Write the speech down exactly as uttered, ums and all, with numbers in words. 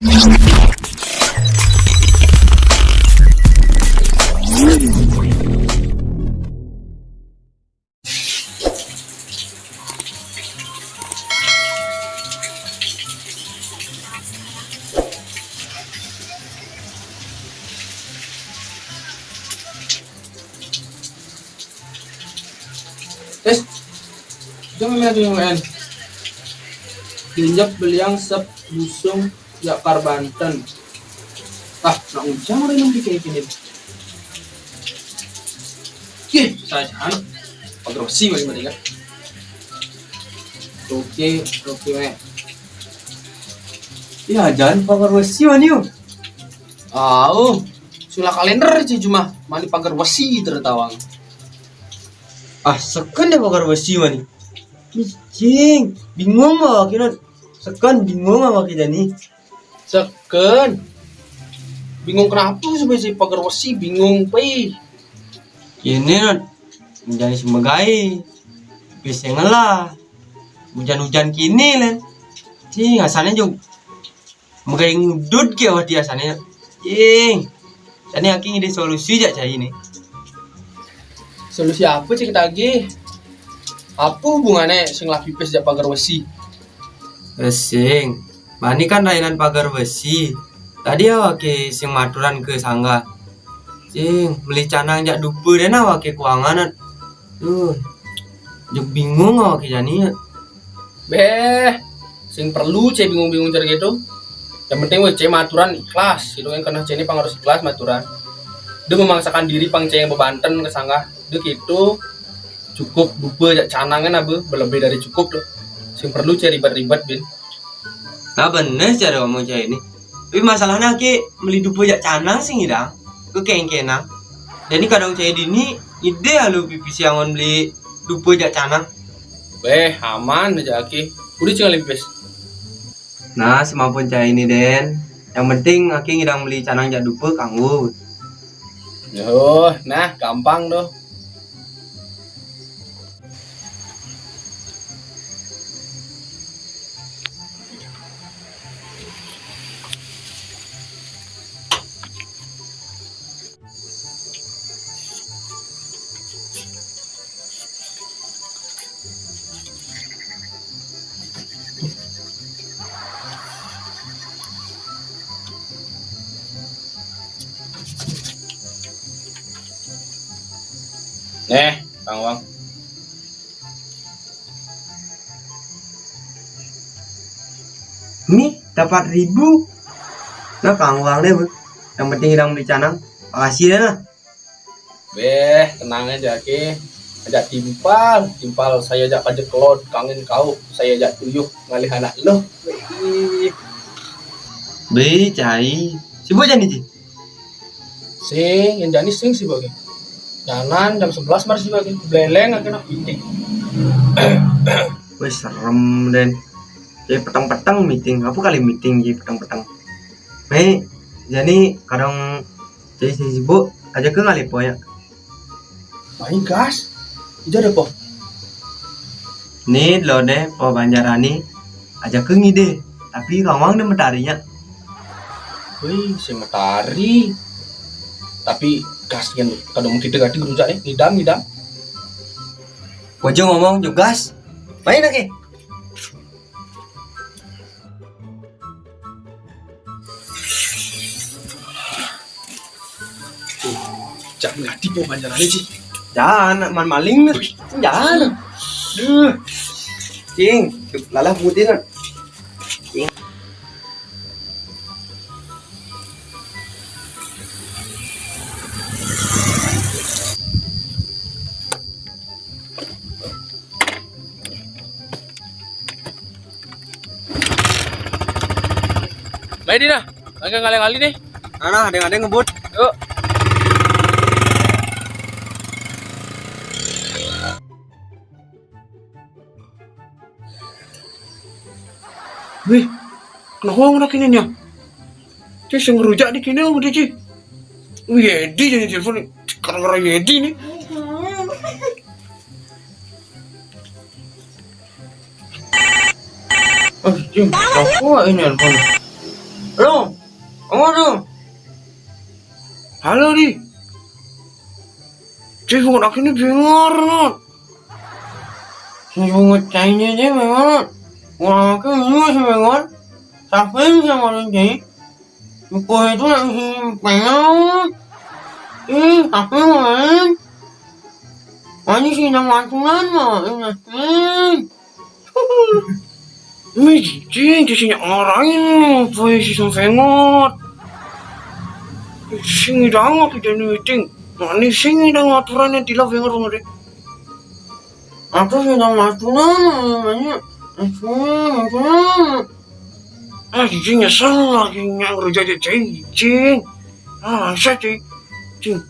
Tes, itu memang tuh yang lain. Genjot beliang sep busung yakar Banten. Ah, nak ujang orang yang bikin ini. Ih, saya jangan. Pagar besi masih mendingan. Oke, oke, weh. Ya, jangan pagar besi mana yuk. Ah, oh, sulah kalender sih cuma mani pagar besi tertawang. Ah, seken deh pagar besi mani. Ih, cing, bingung mau kira. Seken bingung mau kita nih. Seken. Bingung kenapa sih besi pagar besi bingung pai. Ini non, jadi semegai. Bisa ngelah. Hujan-hujan kini len. Cing, asalnya jauh. Megai ngudut ke wati asalnya. Cing. Jadi aki ngide solusi jak cai ini. Solusi apa cik tagi? Apa hubungannya sing lah pipis jak pagar besi? Sing. Mani kan rainan pagar besi. Tadi awake sing maturan ke sangga. Sing, beli canang jak dupa deh nah awake kuangan. Duh, jauh bingung awake jani. Beh, sing perlu cek bingung-bingung cara gitu. Yang penting weh cek maturan ikhlas. Itu yang kena cek ini pang harus ikhlas maturan. Dia memaksakan diri pang cek yang bebanten ke sangga. Dia gitu cukup dupa jak canangan abe, berlebih dari cukup loh. Sing perlu cek ribet-ribet bin. Nah bener cara ngomong cek ini. Tapi masalahnya aki beli dupa jak canang sih ngidang. Ke kengkenang. Jadi kadang cai dini ide alu pipis yang on beli dupa jak canang. Beh, aman aja aki. Udah tinggal pipis. Nah, semampu cai ini den. Yang penting aki ngidang beli canang jak dupa kanggo. Oh, nah gampang tuh. Neh, Kang Wang. Nih, dapat ribu. Nah, Kang Wang deh, Bu. Yang penting hilang beli canang. Makasih deh, nah. Beh, tenang aja, Ki. Ajak timpal, timpal saya ajak aja kelot, kangen kau, saya ajak tuyuh ngalih anak lo. Ih. Beh, cai. Sibuk aja nih, Ci. Sing, yang jani sing sih bagi. Jangan jam sebelas mar sih bagi. Beleng aja nak meeting. Wes serem den. Jadi petang-petang meeting. Apa kali meeting jadi petang-petang? Nih, jadi kadang jadi sibuk aja ke ngalih po ya. Main gas. Itu ada po. Nih lo deh po Banjarani aja ke ngide. Tapi kawang deh metarinya. Wih, si metari. Tapi gas kan kadang kita ganti kerja nih, ngidam ngidam. Bojo ngomong juga gas. Main lagi. Cak ngerti po Banjarani sih. Jangan, man maling nih. Jangan. Duh. Cing, lalah putih kan. Cing. Baik, Dina. Angka ngalih-ngalih nih. Nah, nah, ada yang ngebut. Yuk. Wih, kenapa orang kini nih? Ci sing ngerujak di kini om Ci. Wih, Yedi jadi telepon. Karena Yedi nih. Oh, Ci, apa ini telepon? Halo, apa tuh? Halo, Di. Cek, bunga aku ini bengar, Not. Bunga cainya dia bengar. Bunga aku ini masih bengar. Sampai sama lu, Cek. Ibu itu lagi pengen. Ih, tapi main. Ani sih nang mantungan mah, ini. Ini cing, cing, cing, orang ini sampai ngot. Sing dangat kita ini, cing. Nah, ini sing dangat aturan yang tidak dengar, dengar deh. Aku sih nang mantungan, namanya. Aku, aku. Ah, cing, nyesel lagi yang kerja aja, cing, cing. Ah, saya, cing. Cing,